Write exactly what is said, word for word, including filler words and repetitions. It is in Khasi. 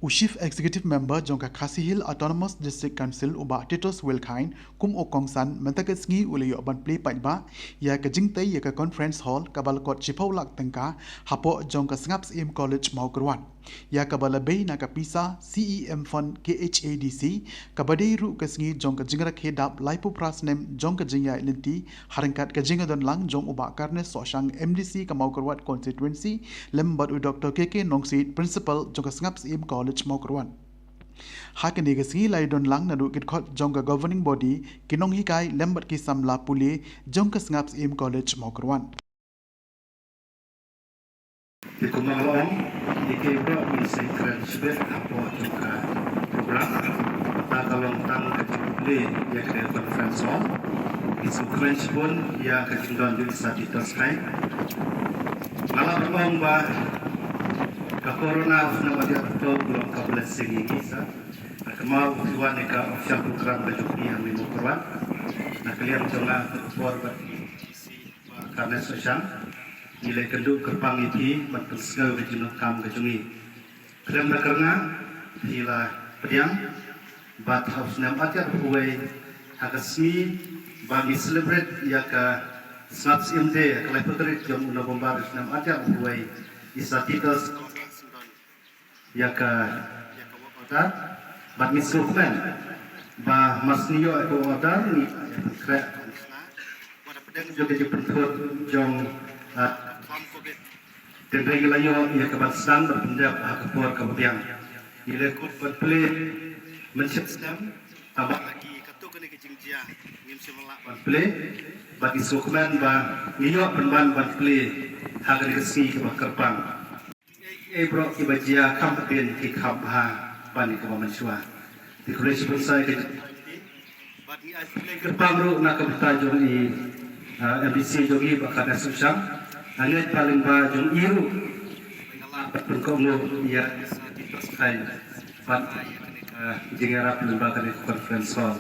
U Chief Executive Member jong ka Khasi Hills Autonomous District Council, u Bah Titus Wilkine, kum u kongsan mynta ka sngi u la ïoh ban plie paidbah ïa ka jingtei ïa ka conference hall kaba la kot shiphew lak tyngka hapoh jong ka Sngap Syiem College Mawkyrwat, ïa kaba la bei na ka pisa C E M Fund K H A D C, kaba dei ruh ka sngi jong ka jingrakhe dap laiphew phra snem jong ka jingïaid lynti, ha ryngkat ka jingdon lang jong u Bah Carnes Sohshang, M D C ka Mawkyrwat Constituency, lem bad u Doctor K K Nongsiej, Principal jong ka Sngap Syiem College Mawkyrwat. Ha kane ka sngi la ïadon lang naduh ki dkhot jong ka governing body, ki nonghikai lem bad ki samla pule jong ka Sngap Syiem College Mawkyrwat. Te kumba nga la ong, ïa ki baroh ki seng kren shibit hapoh jong ka program. Ta ka long tang ka jingplie ïa ka conference hall. Ki shu kren shibun ïa ka jingdon jong i Sir Titus Chyne. Nga la ong ba ka corona u snem ar hajar arphew ka long ka blessing ïa ngi sa. Ka kynmaw u phi wan ïa ka official program ka jong phi ha Mawkyrwat. Na ka liang jong nga, ka por ba Carnes Sohshang, ngi la ïakynduh kyrpang ïa phi ban pynsngew ka jingdonkam ka jong ngi. Khlem da kyrngah, phi la pdiang bad ha u snem ar hajar arphew wei, ha ka sngi ba ngi celebrate ïa ka Sngap Syiem Day, ha ka laiphew tarik jong u November u snem ar hajar arphew wei, i Sir Titus ïa ka, ïa ka work order, bad ngi sngewkmen ba mar shu ïoh ïa ka work order, ngi ïa pynkhreh, wat hapdeng jong ka jingpynthut jong, ah, ka bam covid. Hynrei ngi la ïoh ïa ka ban sdang bad pyndep ha ka por kaba biang. Ngi la kut ban plie mynshem snem, tangba ha katto katne ka jingjia ngim shym lah ban plie, bad ngi sngewkmen ba ngi ïoh pynban ban plie ha kane ka sngi kaba kyrpang. Ei, baroh kiba jia kham hadien ki kham bha ban ïa kaba mynshuwa. Te khublei shibun sa ïa ka jingpang ruh na ka bynta jong i, ah, M D C jong ngi, Bah Carnes Sohshang. Nga ngeit ba lyngba jong i ruh nga lah ban pynkohnguh ïa i Sir Titus Chyne ban ai ïa kane ka jingïarap lyngba kane ka conference hall.